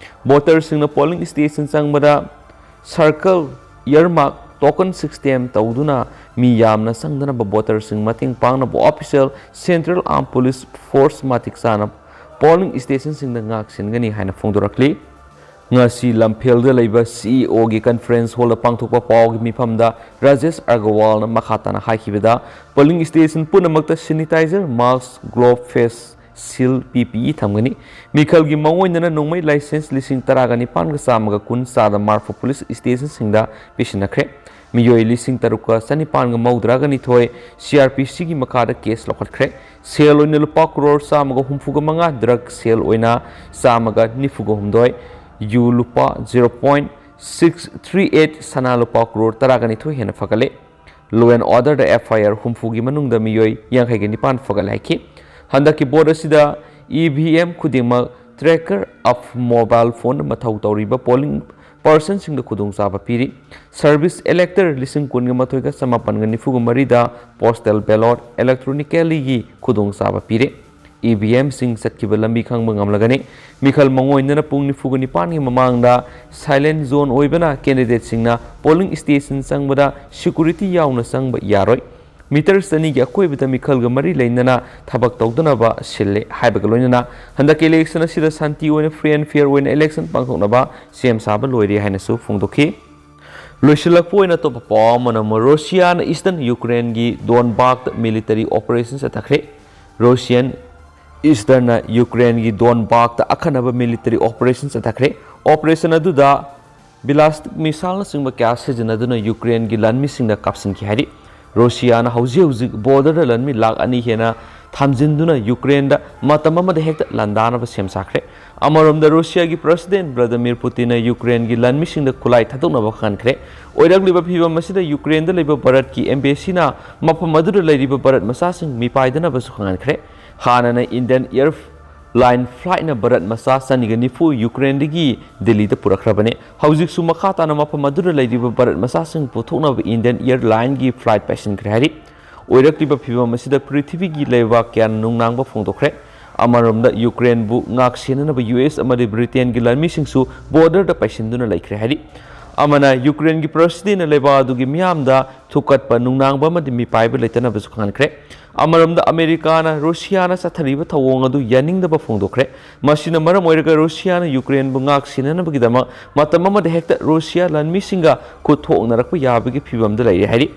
ꯚꯣꯇꯔꯁꯤꯡꯅ ꯄꯣꯂꯤꯡ ꯁ꯭ꯇꯦꯁꯟ ꯆꯪꯕꯗ ꯁꯔꯀꯜ, ꯏꯌꯔꯃꯥꯔꯛ, ꯇꯣꯀꯟ ꯁꯤꯁꯇꯦꯝ ꯇꯧꯗꯨꯅ ꯃꯤ ꯌꯥꯝꯅ ꯆꯪꯗꯅꯕ ꯚꯣꯇꯔꯁꯤꯡ ꯃꯇꯦꯡ ꯄꯥꯡꯅꯕ ꯑꯣꯐꯤꯁꯤꯌꯦꯜ ꯁꯦꯟꯇ꯭ꯔꯦꯜ ꯑꯥꯔꯝ ꯄꯨꯂꯤꯁ ꯐꯣꯔꯁ ꯃꯇꯤꯛ ꯆꯥꯅ ꯄꯣꯂꯤꯡ ꯁ꯭ꯇꯦꯁꯟꯁꯤꯡꯗ ꯉꯥꯛ ꯁꯦꯟꯒꯅꯤ ꯍꯥꯏꯅ ꯐꯣꯡꯗꯣꯔꯛꯂꯤ꯫ ꯉꯁꯤ ꯂꯝꯐꯦꯜꯗ ꯂꯩꯕ ꯁꯤ ꯏ ꯑꯣꯒꯤ ꯀꯟꯐꯔꯦꯟꯁ ꯍꯣꯜꯗ ꯄꯥꯡꯊꯣꯛꯄ ꯄꯥꯎꯒꯤ ꯃꯤꯐꯝꯗ ꯔꯥꯖꯦꯁ ꯑꯒꯔꯋꯥꯜꯅ ꯃꯈꯥ ꯇꯥꯅ ꯍꯥꯏꯈꯤꯕꯗ, ꯄꯣꯂꯤꯡ ꯁ꯭ꯇꯦꯁꯟ ꯄꯨꯝꯅꯃꯛꯇ ꯁꯦꯅꯤꯇꯥꯏꯖꯔ, ꯃꯥꯁꯛ, ꯒ꯭ꯂꯣꯚ, ꯐꯦꯁ ꯁꯤꯜ, ꯄꯤ ꯄꯤ ꯏ ꯊꯝꯒꯅꯤ꯫ ꯃꯤꯈꯜꯒꯤ ꯃꯑꯣꯡ ꯑꯣꯏꯅꯅ ꯅꯣꯡꯃꯩ ꯂꯥꯏꯁꯦꯟꯁ ꯂꯤꯁꯤꯡ ꯇꯔꯥꯒ ꯅꯤꯄꯥꯟꯒ ꯆꯥꯝꯃꯒ ꯀꯨꯟ, ꯆꯥꯗ ꯃꯔꯐꯨ ꯄꯨꯂꯤꯁ ꯁ꯭ꯇꯦꯁꯟꯁꯤꯡꯗ ꯄꯤꯁꯤꯟꯅꯈ꯭ꯔꯦ꯫ ꯃꯤꯑꯣꯏ ꯂꯤꯁꯤꯡ ꯇꯔꯨꯛꯀ ꯆꯅꯤꯄꯥꯟꯒ ꯃꯧꯗ꯭ꯔꯥꯒ ꯅꯤꯊꯣꯏ ꯁꯤ ꯑꯥꯔ ꯄꯤ ꯁꯤꯒꯤ ꯃꯈꯥꯗ ꯀꯦꯁ ꯂꯧꯈꯠꯈ꯭ꯔꯦ꯫ ꯁꯦꯜ ꯑꯣꯏꯅ ꯂꯨꯄꯥ ꯀ꯭ꯔꯣꯔ ꯆꯥꯝꯃꯒ ꯍꯨꯝꯐꯨꯒ ꯃꯉꯥ, ꯗ꯭ꯔꯒ ꯁꯦꯜ ꯑꯣꯏꯅ ꯆꯥꯝꯃꯒ ꯅꯤꯐꯨꯒ ꯍꯨꯝꯗꯣꯏ, ꯌꯨ ꯂꯨꯄꯥ zero point six three eight, ꯁꯅꯥ ꯂꯨꯄꯥ ꯀ꯭ꯔꯣꯔ ꯇꯔꯥꯒ ꯅꯤꯊꯣꯏ ꯍꯦꯟꯅ ꯐꯒꯠꯂꯦ꯫ ꯂꯣ ꯑꯦꯟ ꯑꯣꯔꯗꯔꯗ ꯑꯦꯐ ꯑꯥꯏ ꯑꯥꯔ ꯍꯨꯝꯐꯨꯒꯤ ꯃꯅꯨꯡꯗ ꯃꯤꯑꯣꯏ ꯌꯥꯡꯈꯩꯒ ꯅꯤꯄꯥꯟ ꯐꯒꯠꯂꯦ ꯍꯥꯏꯈꯤ꯫ ꯍꯟꯗꯛꯀꯤ ꯚꯣꯠ ꯑꯁꯤꯗ ꯏ ꯚꯤ ꯑꯦꯝ ꯈꯨꯗꯤꯡꯃꯛ tracker of mobile phone ꯃꯊꯧ ꯇꯧꯔꯤꯕ ꯄꯣꯂꯤꯡ ꯄꯔꯁꯟꯁꯤꯡꯗ ꯈꯨꯗꯣꯡꯆꯥꯕ ꯄꯤꯔꯤ꯫ ꯁꯔꯚꯤꯁ ꯏꯂꯦꯛꯇꯔ ꯂꯤꯁꯤꯡ ꯀꯨꯟꯒ ꯃꯥꯊꯣꯏꯒ ꯆꯃꯥꯄꯟꯒ ꯅꯤꯐꯨꯒ ꯃꯔꯤꯗ ꯄꯣꯁꯇꯦꯜ ꯕꯦꯂꯣꯠ ꯏꯂꯦꯛꯇ꯭ꯔꯣꯅꯤꯀꯦꯜꯂꯤꯒꯤ ꯈꯨꯗꯣꯡꯆꯥꯕ ꯄꯤꯔꯦ꯫ ꯏ ꯚꯤ ꯑꯦꯝꯁꯤꯡ ꯆꯠꯈꯤꯕ ꯂꯝꯕꯤ ꯈꯪꯕ ꯉꯝꯂꯒꯅꯤ꯫ ꯃꯤꯈꯜ ꯃꯉꯣꯏꯗꯅ ꯄꯨꯡ ꯅꯤꯐꯨꯒ ꯅꯤꯄꯥꯟꯒꯤ ꯃꯃꯥꯡꯗ ꯁꯥꯏꯂꯦꯟ ꯖꯣꯟ ꯑꯣꯏꯕꯅ ꯀꯦꯟꯗꯤꯗꯦꯠꯁꯤꯡꯅ ꯄꯣꯂꯤꯡ ꯁ꯭ꯇꯦꯁꯟ ꯆꯪꯕꯗ ꯁꯦꯀ꯭ꯌꯨꯔꯤꯇꯤ ꯌꯥꯎꯅ ꯆꯪꯕ ꯌꯥꯔꯣꯏ꯫ ꯃꯤꯇꯔ ꯆꯅꯤꯒꯤ ꯑꯀꯣꯏꯕꯗ ꯃꯤꯈꯜꯒ ꯃꯔꯤ ꯂꯩꯅꯅ ꯊꯕꯛ ꯇꯧꯗꯅꯕ ꯁꯤꯜꯂꯦ ꯍꯥꯏꯕꯒ ꯂꯣꯏꯅꯅ ꯍꯟꯗꯛꯀꯤ ꯏꯂꯦꯛꯁꯟ ꯑꯁꯤꯗ ꯁꯥꯟꯇꯤ ꯑꯣꯏꯅ ꯐ꯭ꯔꯤ ꯑꯦꯟ ꯐꯤꯌꯔ ꯑꯣꯏꯅ ꯏꯂꯦꯛꯁꯟ ꯄꯥꯡꯊꯣꯛꯅꯕ ꯁꯦꯝ ꯁꯥꯕ ꯂꯣꯏꯔꯦ ꯍꯥꯏꯅꯁꯨ ꯐꯣꯡꯗꯣꯛꯈꯤ꯫ ꯂꯣꯏꯁꯤꯜꯂꯛꯄ ꯑꯣꯏꯅ ꯑꯇꯣꯞꯄ ꯄꯥꯎ ꯑꯃꯅ ꯑꯃꯨꯛ ꯔꯣꯁꯤꯌꯥꯅ ꯏꯁꯇꯔꯟ ꯌꯨꯀ꯭ꯔꯦꯟꯒꯤ ꯗꯣꯟꯕꯥꯛꯇ ꯃꯤꯂꯤꯇꯔꯤ ꯑꯣꯄꯔꯦꯁꯟ ꯆꯠꯊꯈ꯭ꯔꯦ꯫ ꯔꯣꯁꯤꯌꯥꯟ ꯏꯁꯇꯔꯅ ꯌꯨꯀ꯭ꯔꯦꯟꯒꯤ ꯗꯣꯟꯕꯥꯛꯇ ꯑꯈꯟꯅꯕ ꯃꯤꯂꯤꯇꯔꯤ ꯑꯣꯄꯔꯦꯁꯟ ꯆꯠꯊꯈ꯭ꯔꯦ꯫ ꯑꯣꯄꯔꯦꯁꯟ ꯑꯗꯨꯗ ꯕꯤꯂꯥꯁꯇꯤꯛ ꯃꯤꯁꯥꯏꯜꯅꯆꯤꯡꯕ ꯀꯌꯥ ꯁꯤꯖꯤꯟꯅꯗꯨꯅ ꯌꯨꯀ꯭ꯔꯦꯟꯒꯤ ꯂꯥꯟꯃꯤꯁꯤꯡꯗ ꯀꯥꯞꯁꯤꯟꯈꯤ ꯍꯥꯏꯔꯤ꯫ ꯔꯣꯁꯤꯌꯥꯅ ꯍꯧꯖꯤꯛ ꯍꯧꯖꯤꯛ ꯕꯣꯔꯗꯔꯗ ꯂꯥꯟꯃꯤ ꯂꯥꯈ ꯑꯅꯤ ꯍꯦꯟꯅ ꯊꯝꯖꯤꯟꯗꯨꯅ ꯌꯨꯀ꯭ꯔꯦꯟꯗ ꯃꯇꯝ ꯑꯃꯗ ꯍꯦꯛꯇ ꯂꯥꯟꯗꯥꯅꯕ ꯁꯦꯝ ꯁꯥꯈ꯭ꯔꯦ꯫ ꯑꯃꯔꯣꯝꯗ ꯔꯣꯁꯤꯌꯥꯒꯤ ꯄ꯭ꯔꯁꯤꯗꯦꯟ ꯚ꯭ꯂꯥꯗꯤꯃꯤꯔ ꯄꯨꯇꯤꯟꯅ ꯌꯨꯀ꯭ꯔꯦꯟꯒꯤ ꯂꯥꯟꯃꯤꯁꯤꯡꯗ ꯈꯨꯠꯂꯥꯏ ꯊꯥꯗꯣꯛꯅꯕ ꯈꯪꯍꯟꯈ꯭ꯔꯦ꯫ ꯑꯣꯏꯔꯛꯂꯤꯕ ꯐꯤꯕꯝ ꯑꯁꯤꯗ ꯌꯨꯀ꯭ꯔꯦꯟꯗ ꯂꯩꯕ ꯚꯥꯔꯠꯀꯤ ꯑꯦꯝꯕꯦꯁꯤꯅ ꯃꯐꯝ ꯑꯗꯨꯗ ꯂꯩꯔꯤꯕ ꯚꯥꯔꯠ ꯃꯆꯥꯁꯤꯡ ꯃꯤꯄꯥꯏꯗꯅꯕꯁꯨ ꯈꯪꯍꯟꯈ꯭ꯔꯦ꯫ ꯍꯥꯟꯅꯅ ꯏꯟꯗꯤꯌꯟ ꯑꯦꯌꯔ ꯂꯥꯏꯟ ꯐ꯭ꯂꯥꯏꯠꯅ ꯚꯥꯔꯠ ꯃꯆꯥ ꯆꯅꯤꯒ ꯅꯤꯐꯨ ꯌꯨꯀ꯭ꯔꯦꯟꯗꯒꯤ ꯗꯤꯜꯂꯤꯗ ꯄꯨꯔꯛꯈ꯭ꯔꯕꯅꯤ꯫ ꯍꯧꯖꯤꯛꯁꯨ ꯃꯈꯥ ꯇꯥꯅ ꯃꯐꯝ ꯑꯗꯨꯗ ꯂꯩꯔꯤꯕ ꯚꯥꯔꯠ ꯃꯆꯥꯁꯤꯡ ꯄꯨꯊꯣꯛꯅꯕ ꯏꯟꯗꯤꯌꯟ ꯑꯦꯌꯔ ꯂꯥꯏꯟꯒꯤ ꯐ꯭ꯂꯥꯏꯠ ꯄꯥꯏꯁꯤꯟꯈ꯭ꯔꯦ ꯍꯥꯏꯔꯤ꯫ ꯑꯣꯏꯔꯛꯂꯤꯕ ꯐꯤꯕꯝ ꯑꯁꯤꯗ ꯄ꯭ꯔꯤꯊꯤꯕꯤꯒꯤ ꯂꯩꯕꯥꯛ ꯀꯌꯥꯅ ꯅꯨꯡꯅꯥꯡꯕ ꯐꯣꯡꯗꯣꯛꯈ꯭ꯔꯦ꯫ ꯑꯃꯔꯣꯝꯗ ꯌꯨꯀ꯭ꯔꯦꯟꯕꯨ ꯉꯥꯛ ꯁꯦꯟꯅꯅꯕ ꯌꯨ ꯑꯦꯁ ꯑꯃꯗꯤ ꯕ꯭ꯔꯤꯇꯦꯟꯒꯤ ꯂꯥꯟꯃꯤꯁꯤꯡꯁꯨ ꯕꯣꯔꯗꯔꯗ ꯄꯥꯏꯁꯤꯟꯗꯨꯅ ꯂꯩꯈ꯭ꯔꯦ ꯍꯥꯏꯔꯤ꯫ ꯑꯃꯅ ꯌꯨꯀ꯭ꯔꯦꯟꯒꯤ ꯄ꯭ꯔꯁꯤꯗꯦꯟꯅ ꯂꯩꯕꯥꯛ ꯑꯗꯨꯒꯤ ꯃꯤꯌꯥꯝꯗ ꯊꯨꯀꯠꯄ ꯅꯨꯡꯅꯥꯡꯕ ꯑꯃꯗꯤ ꯃꯤꯄꯥꯏꯕ ꯂꯩꯇꯅꯕꯁꯨ ꯈꯪꯍꯟꯈ꯭ꯔꯦ꯫ ꯑꯃꯔꯣꯝꯗ ꯑꯃꯦꯔꯤꯀꯥꯅ ꯔꯨꯁꯤꯌꯥꯅ ꯆꯠꯊꯔꯤꯕ ꯊꯧꯑꯣꯡ ꯑꯗꯨ ꯌꯥꯅꯤꯡꯗꯕ ꯐꯣꯡꯗꯣꯛꯈ꯭ꯔꯦ꯫ ꯃꯁꯤꯅ ꯃꯔꯝ ꯑꯣꯏꯔꯒ ꯔꯨꯁꯤꯌꯥꯅ ꯌꯨꯀ꯭ꯔꯦꯟꯕꯨ ꯉꯥꯛ ꯁꯦꯟꯅꯅꯕꯒꯤꯗꯃꯛ ꯃꯇꯝ ꯑꯃꯗ ꯍꯦꯛꯇ ꯔꯨꯁꯤꯌꯥ ꯂꯥꯟꯃꯤꯁꯤꯡꯒ ꯈꯨꯠ ꯊꯣꯛꯅꯔꯛꯄ ꯌꯥꯕꯒꯤ ꯐꯤꯕꯝꯗ ꯂꯩꯔꯦ ꯍꯥꯏꯔꯤ꯫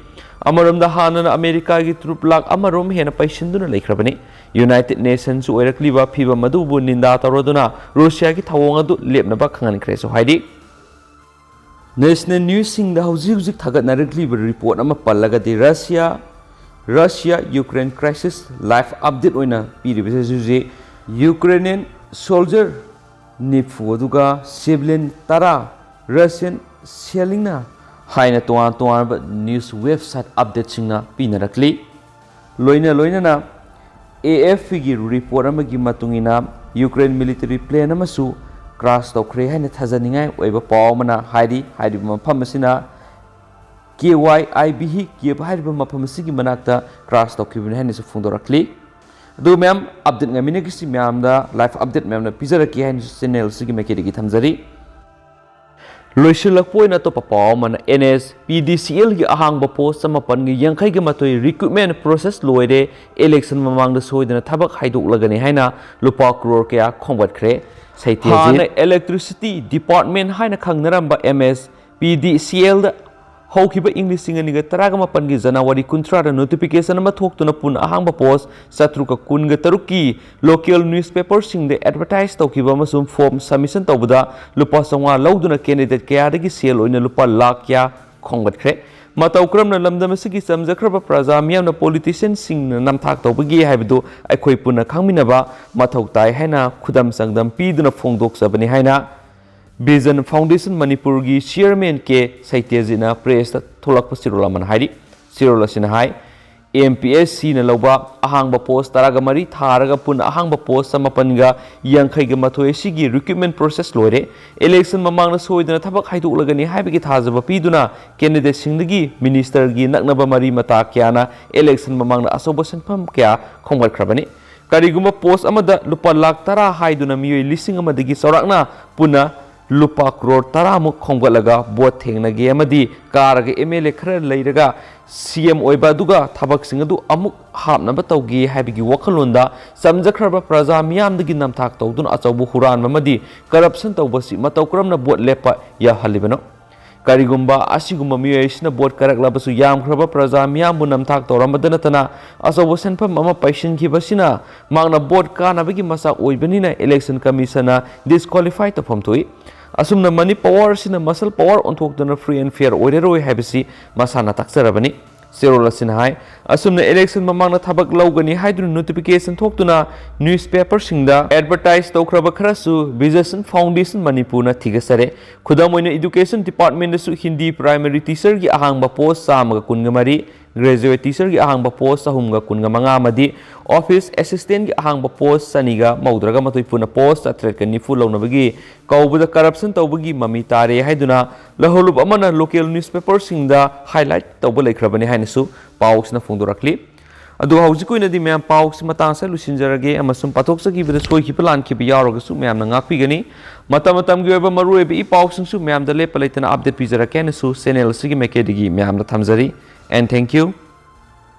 ꯑꯃꯔꯣꯝꯗ ꯍꯥꯟꯅꯅ ꯑꯃꯦꯔꯤꯀꯥꯒꯤ ꯇ꯭ꯔꯨꯞ ꯂꯥꯈ ꯑꯃꯔꯣꯝ ꯍꯦꯟꯅ ꯄꯩꯁꯤꯟꯗꯨꯅ ꯂꯩꯈ꯭ꯔꯕꯅꯤ꯫ ꯌꯨꯅꯥꯏꯇꯦꯗ ꯅꯦꯁꯟꯁꯨ ꯑꯣꯏꯔꯛꯂꯤꯕ ꯐꯤꯕꯝ ꯑꯗꯨꯕꯨ ꯅꯤꯟꯗꯥ ꯇꯧꯔꯗꯨꯅ ꯔꯨꯁꯤꯌꯥꯒꯤ ꯊꯧꯑꯣꯡ ꯑꯗꯨ ꯂꯦꯞꯅꯕ ꯈꯪꯍꯟꯈ꯭ꯔꯦꯁꯨ ꯍꯥꯏꯔꯤ꯫ ꯅꯦꯁꯅꯦꯜ ꯅ꯭ꯌꯨꯁꯁꯤꯡꯗ ꯍꯧꯖꯤꯛ ꯍꯧꯖꯤꯛ ꯊꯥꯒꯠꯅꯔꯛꯂꯤꯕ ꯔꯤꯄꯣꯔꯠ ꯑꯃ ꯄꯜꯂꯒꯗꯤ Russia, Russia Ukraine crisis live update ꯑꯣꯏꯅ ꯄꯤꯔꯤꯕꯁꯤ ꯍꯧꯖꯤꯛ ꯍꯧꯖꯤꯛ ꯌꯨꯀ꯭ꯔꯦꯅꯤꯌꯟ ꯁꯣꯜꯖꯔ ꯅꯤꯐꯨ ꯑꯗꯨꯒ ꯁꯤꯚꯤꯂꯤꯌꯟ ꯇꯔꯥ ꯔꯁꯤꯌꯟ ꯁꯦꯜꯂꯤꯡꯅ ꯍꯥꯏꯅ ꯇꯣꯉꯥꯟ ꯇꯣꯉꯥꯟꯕ ꯅ꯭ꯌꯨꯁ ꯋꯦꯕꯁꯥꯏꯠ ꯑꯞꯗꯦꯠꯁꯤꯡꯅ ꯄꯤꯅꯔꯛꯂꯤ꯫ ꯂꯣꯏꯅ ꯂꯣꯏꯅꯅ ꯑꯦ ꯑꯦꯐ ꯄꯤꯒꯤ ꯔꯤꯄꯣꯔꯠ ꯑꯃꯒꯤ ꯃꯇꯨꯡ ꯏꯟꯅ ꯌꯨꯀ꯭ꯔꯦꯟ ꯃꯤꯂꯤꯇꯔꯤ ꯄ꯭ꯂꯦꯟ ꯑꯃꯁꯨ ꯀ꯭ꯔꯥꯁ ꯇꯧꯈ꯭ꯔꯦ ꯍꯥꯏꯅ ꯊꯥꯖꯅꯤꯡꯉꯥꯏ ꯑꯣꯏꯕ ꯄꯥꯎ ꯑꯃꯅ ꯍꯥꯏꯔꯤ꯫ ꯍꯥꯏꯔꯤꯕ ꯃꯐꯝ ꯑꯁꯤꯅ ꯀꯦ ꯋꯥꯏ ꯑꯥꯏ ꯕꯤ ꯍꯤ ꯀꯦꯞ ꯍꯥꯏꯔꯤꯕ ꯃꯐꯝ ꯑꯁꯤꯒꯤ ꯃꯅꯥꯛꯇ ꯀ꯭ꯔꯥꯁ ꯇꯧꯈꯤꯕꯅꯤ ꯍꯥꯏꯅꯁꯨ ꯐꯣꯡꯗꯣꯔꯛꯂꯤ꯫ ꯑꯗꯨ ꯃꯌꯥꯝ ꯑꯞꯗꯦꯠ ꯉꯥꯏꯃꯤꯟꯅꯈꯤꯁꯤ꯫ ꯃꯌꯥꯝꯗ ꯂꯥꯏꯐ ꯑꯞꯗꯦꯠ ꯃꯌꯥꯝꯅ ꯄꯤꯖꯔꯛꯀꯦ ꯍꯥꯏꯅꯁꯨ ꯆꯦꯅꯦꯜ ꯑꯁꯤꯒꯤ ꯃꯥꯏꯀꯩꯗꯒꯤ ꯊꯝꯖꯔꯤ꯫ ꯂꯣꯏꯁꯤꯜꯂꯛꯄ ꯑꯣꯏꯅ ꯑꯇꯣꯞꯄ ꯄꯥꯎ ꯑꯃꯅ, ꯑꯦꯟ ꯑꯦꯁ ꯄꯤ ꯗꯤ ꯁꯤ ꯑꯦꯜꯒꯤ ꯑꯍꯥꯡꯕ ꯄꯣꯁ ꯆꯃꯥꯄꯟꯒ ꯌꯥꯡꯈꯩꯒ ꯃꯥꯊꯣꯏ ꯔꯤꯀ꯭ꯔꯨꯠꯃꯦꯟ ꯄ꯭ꯔꯣꯁꯦꯁ ꯂꯣꯏꯔꯦ, ꯏꯂꯦꯛꯁꯟ ꯃꯃꯥꯡꯗ ꯁꯣꯏꯗꯅ ꯊꯕꯛ ꯍꯥꯏꯗꯣꯛꯂꯒꯅꯤ ꯍꯥꯏꯅ ꯂꯨꯄꯥ ꯀ꯭ꯔꯣꯔ ꯀꯌꯥ ꯈꯣꯝꯒꯠꯈ꯭ꯔꯦ꯫ ꯁꯩꯇꯦꯖꯤꯠ꯫ ꯍꯥꯟꯅ ꯏꯂꯦꯛꯇ꯭ꯔꯤꯁꯤꯇꯤ ꯗꯤꯄꯥꯔꯠꯃꯦꯟ ꯍꯥꯏꯅ ꯈꯪꯅꯔꯝꯕ ꯑꯦꯝ ꯑꯦꯁ ꯄꯤ ꯗꯤ ꯁꯤ ꯑꯦꯜꯗ ꯍꯧꯈꯤꯕ ꯏꯪ ꯂꯤꯁꯤꯡ ꯑꯅꯤꯒ ꯇꯔꯥꯒ ꯃꯥꯄꯟꯒꯤ ꯖꯅꯋꯥꯔꯤ ꯀꯨꯟꯊ꯭ꯔꯥꯗ ꯅꯣꯇꯤꯐꯤꯀꯦꯁꯟ ꯑꯃ ꯊꯣꯛꯇꯨꯅ ꯄꯨꯟꯅ ꯑꯍꯥꯡꯕ ꯄꯣꯁ ꯆꯥꯇ꯭ꯔꯨꯛꯀ ꯀꯨꯟꯒ ꯇꯔꯨꯛꯀꯤ ꯂꯣꯀꯦꯜ ꯅ꯭ꯌꯨꯁꯄꯦꯄꯔꯁꯤꯡꯗ ꯑꯦꯗꯚꯔꯇꯥꯏꯖ ꯇꯧꯈꯤꯕ ꯑꯃꯁꯨꯡ ꯐꯣꯔꯝ ꯁꯕꯃꯤꯁꯟ ꯇꯧꯕꯗ ꯂꯨꯄꯥ ꯆꯥꯝꯃꯉꯥ ꯂꯧꯗꯨꯅ ꯀꯦꯟꯗꯤꯗꯦꯠ ꯀꯌꯥꯗꯒꯤ ꯁꯦꯜ ꯑꯣꯏꯅ ꯂꯨꯄꯥ ꯂꯥꯈ ꯀꯌꯥ ꯈꯣꯝꯒꯠꯈ꯭ꯔꯦ꯫ ꯃꯇꯧ ꯀꯔꯝꯅ ꯂꯝꯗꯝ ꯑꯁꯤꯒꯤ ꯆꯝꯖꯈ꯭ꯔꯕ ꯄ꯭ꯔꯖꯥ ꯃꯤꯌꯥꯝꯅ ꯄꯣꯂꯤꯇꯤꯁꯤꯌꯟꯁꯤꯡꯅ ꯅꯝꯊꯥꯛ ꯇꯧꯕꯒꯦ ꯍꯥꯏꯕꯗꯨ ꯑꯩꯈꯣꯏ ꯄꯨꯟꯅ ꯈꯪꯃꯤꯟꯅꯕ ꯃꯊꯧ ꯇꯥꯏ ꯍꯥꯏꯅ ꯈꯨꯗꯝ ꯆꯥꯡꯗꯝ ꯄꯤꯗꯨꯅ ꯐꯣꯡꯗꯣꯛꯆꯕꯅꯤ ꯍꯥꯏꯅ ꯚꯤꯖꯟ ꯐꯥꯎꯟꯗꯦꯁꯟ ꯃꯅꯤꯄꯨꯔꯒꯤ ꯆꯤꯌꯔꯃꯦꯟ ꯀꯦ ꯁꯩꯇꯦꯖꯤꯠꯅ ꯄ꯭ꯔꯦꯁꯇ ꯊꯣꯛꯂꯛꯄ ꯆꯦꯔꯣꯜ ꯑꯃꯅ ꯍꯥꯏꯔꯤ꯫ ꯆꯦꯔꯣꯜ ꯑꯁꯤꯅ ꯍꯥꯏ, ꯑꯦꯝ ꯄꯤ ꯑꯦꯁ ꯁꯤꯅ ꯂꯧꯕ ꯑꯍꯥꯡꯕ ꯄꯣꯁ ꯇꯔꯥꯒ ꯃꯔꯤ ꯊꯥꯔꯒ ꯄꯨꯟꯅ ꯑꯍꯥꯡꯕ ꯄꯣꯁ ꯆꯃꯥꯄꯟꯒ ꯌꯥꯡꯈꯩꯒ ꯃꯥꯊꯣꯏ ꯑꯁꯤꯒꯤ ꯔꯤꯀ꯭ꯔꯨꯠꯃꯦꯟ ꯄ꯭ꯔꯣꯁꯦꯁ ꯂꯣꯏꯔꯦ꯫ ꯏꯂꯦꯛꯁꯟ ꯃꯃꯥꯡꯗ ꯁꯣꯏꯗꯅ ꯊꯕꯛ ꯍꯥꯏꯗꯣꯛꯂꯒꯅꯤ ꯍꯥꯏꯕꯒꯤ ꯊꯥꯖꯕ ꯄꯤꯗꯨꯅ ꯀꯦꯟꯗꯤꯗꯦꯠꯁꯤꯡꯗꯒꯤ ꯃꯤꯅꯤꯁꯇꯔꯒꯤ ꯅꯛꯅꯕ ꯃꯔꯤ ꯃꯇꯥ ꯀꯌꯥꯅ ꯏꯂꯦꯛꯁꯟ ꯃꯃꯥꯡꯗ ꯑꯆꯧꯕ ꯁꯦꯟꯐꯝ ꯀꯌꯥ ꯈꯣꯝꯒꯠꯈ꯭ꯔꯕꯅꯤ꯫ ꯀꯔꯤꯒꯨꯝꯕ ꯄꯣꯁ ꯑꯃꯗ ꯂꯨꯄꯥ ꯂꯥꯈ ꯇꯔꯥ ꯍꯥꯏꯗꯨꯅ ꯃꯤꯑꯣꯏ ꯂꯤꯁꯤꯡ ꯑꯃꯗꯒꯤ ꯆꯥꯎꯔꯥꯛꯅ ꯄꯨꯟꯅ ꯂꯨꯄꯥ ꯀ꯭ꯔꯣꯔ ꯇꯔꯥꯃꯨꯛ ꯈꯣꯝꯒꯠꯂꯒ ꯚꯣꯠ ꯊꯦꯡꯅꯒꯦ ꯑꯃꯗꯤ ꯀꯥꯔꯒ ꯑꯦꯝ ꯑꯦꯜ ꯑꯦ ꯈꯔ ꯂꯩꯔꯒ ꯁꯤ ꯑꯦꯝ ꯑꯣꯏꯕ ꯑꯗꯨꯒ ꯊꯕꯛꯁꯤꯡ ꯑꯗꯨ ꯑꯃꯨꯛ ꯍꯥꯞꯅꯕ ꯇꯧꯒꯦ ꯍꯥꯏꯕꯒꯤ ꯋꯥꯈꯜꯂꯣꯟꯗ ꯆꯝꯖꯈ꯭ꯔꯕ ꯄ꯭ꯔꯖꯥ ꯃꯤꯌꯥꯝꯗꯒꯤ ꯅꯝꯊꯥꯛ ꯇꯧꯗꯨꯅ ꯑꯆꯧꯕ ꯍꯨꯔꯥꯟꯕ ꯑꯃꯗꯤ ꯀꯔꯞꯁꯟ ꯇꯧꯕꯁꯤ ꯃꯇꯧ ꯀꯔꯝꯅ ꯚꯣꯠ ꯂꯦꯞꯄ ꯌꯥꯍꯜꯂꯤꯕꯅꯣ? ꯀꯔꯤꯒꯨꯝꯕ ꯑꯁꯤꯒꯨꯝꯕ ꯃꯤꯑꯣꯏ ꯑꯁꯤꯅ ꯚꯣꯠ ꯀꯥꯔꯛꯂꯕꯁꯨ ꯌꯥꯝꯈ꯭ꯔꯕ ꯄ꯭ꯔꯖꯥ ꯃꯤꯌꯥꯝꯕꯨ ꯅꯝꯊꯥꯛ ꯇꯧꯔꯝꯕꯗ ꯅꯠꯇꯅ ꯑꯆꯧꯕ ꯁꯦꯟꯐꯝ ꯑꯃ ꯄꯩꯁꯤꯟꯈꯤꯕꯁꯤꯅ ꯃꯍꯥꯛꯅ ꯚꯣꯠ ꯀꯥꯅꯕꯒꯤ ꯃꯆꯥꯛ ꯑꯣꯏꯕꯅꯤꯅ ꯏꯂꯦꯛꯁꯟ ꯀꯃꯤꯁꯟꯅ ꯗꯤꯁꯀ꯭ꯋꯥꯂꯤꯐꯥꯏ ꯇꯧꯐꯝ ꯊꯣꯛꯏ꯫ ꯑꯁꯨꯝꯅ ꯃꯅꯤ ꯄꯋꯥꯔ ꯑꯁꯤꯅ ꯃꯁꯜ ꯄꯋꯥꯔ ꯑꯣꯟꯊꯣꯛꯇꯨꯅ ꯐ꯭ꯔꯤ ꯑꯦꯟ ꯐꯤꯌꯔ ꯑꯣꯏꯔꯔꯣꯏ ꯍꯥꯏꯕꯁꯤ ꯃꯁꯥꯅ ꯇꯥꯛꯆꯔꯕꯅꯤ꯫ ꯆꯦꯔꯣꯜ ꯑꯁꯤꯅ ꯍꯥꯏ, ꯑꯁꯨꯝꯅ ꯏꯂꯦꯛꯁꯟ ꯃꯃꯥꯡꯗ ꯊꯕꯛ ꯂꯧꯒꯅꯤ ꯍꯥꯏꯗꯨꯅ ꯅꯣꯇꯤꯐꯤꯀꯦꯁꯟ ꯊꯣꯛꯇꯨꯅ ꯅ꯭ꯌꯨꯁꯄꯦꯄꯔꯁꯤꯡꯗ ꯑꯦꯗꯚꯔꯇꯥꯏꯖ ꯇꯧꯈ꯭ꯔꯕ ꯈꯔꯁꯨ ꯚꯤꯖꯟ ꯐꯥꯎꯟꯗꯦꯁꯟ ꯃꯅꯤꯄꯨꯔꯅ ꯊꯤꯒꯠꯆꯔꯦ꯫ ꯈꯨꯗꯝ ꯑꯣꯏꯅ, ꯏꯗꯨꯀꯦꯁꯟ ꯗꯤꯄꯥꯔꯠꯃꯦꯟꯗꯁꯨ ꯍꯤꯟꯗꯤ ꯄ꯭ꯔꯥꯏꯃꯔꯤ ꯇꯤꯆꯔꯒꯤ ꯑꯍꯥꯡꯕ ꯄꯣꯁ ꯆꯥꯝꯃꯒ ꯀꯨꯟꯒ ꯃꯔꯤ, graduate teacherꯒꯤ ꯑꯍꯥꯡꯕ post ꯑꯍꯨꯝꯒ ꯀꯨꯟꯒ ꯃꯉꯥ ꯑꯃꯗꯤ office assistantꯒꯤ ꯑꯍꯥꯡꯕ post ꯆꯅꯤꯒ ꯃꯧꯗ꯭ꯔꯒ ꯃꯥꯊꯣꯏ ꯄꯨꯟꯅ post ꯇꯔꯦꯠꯀ ꯅꯤꯐꯨ ꯂꯧꯅꯕꯒꯤ ꯀꯧꯕꯗ corruption ꯇꯧꯕꯒꯤ ꯃꯃꯤ ꯇꯥꯔꯦ ꯍꯥꯏꯗꯨꯅ ꯂꯧꯍꯧꯂꯨꯞ ꯑꯃꯅ local newspaperꯁꯤꯡꯗ highlight ꯇꯧꯕ ꯂꯩꯈ꯭ꯔꯕꯅꯤ ꯍꯥꯏꯅꯁꯨ ꯄꯥꯎꯁꯤꯅ ꯐꯣꯡꯗꯣꯔꯛꯂꯤ꯫ ꯑꯗꯨꯒ ꯍꯧꯖꯤꯛꯀꯤ ꯑꯣꯏꯅꯗꯤ ꯃꯌꯥꯝ ꯄꯥꯎꯁꯤ ꯃꯇꯥꯡ ꯑꯁꯤꯗ ꯂꯣꯏꯁꯤꯟꯖꯔꯒꯦ ꯑꯃꯁꯨꯡ ꯄꯥꯊꯣꯛꯆꯈꯤꯕꯗ ꯁꯣꯏꯈꯤꯕ ꯂꯥꯟꯈꯤꯕ ꯌꯥꯎꯔꯒꯁꯨ ꯃꯌꯥꯝꯅ ꯉꯥꯛꯄꯤꯒꯅꯤ꯫ ꯃꯇꯝ ꯃꯇꯝꯒꯤ ꯑꯣꯏꯕ ꯃꯔꯨꯑꯣꯏꯕ ꯏ ꯄꯥꯎꯁꯤꯡꯁꯨ ꯃꯌꯥꯝꯗ ꯂꯦꯞꯄ ꯂꯩꯇꯅ update ꯄꯤꯖꯔꯛꯀꯦ ꯍꯥꯏꯅꯁꯨ channel ꯑꯁꯤꯒꯤ ꯃꯥꯏꯀꯩꯗꯒꯤ ꯃꯌꯥꯝꯗ ꯊꯝꯖꯔꯤ꯫ And thank you.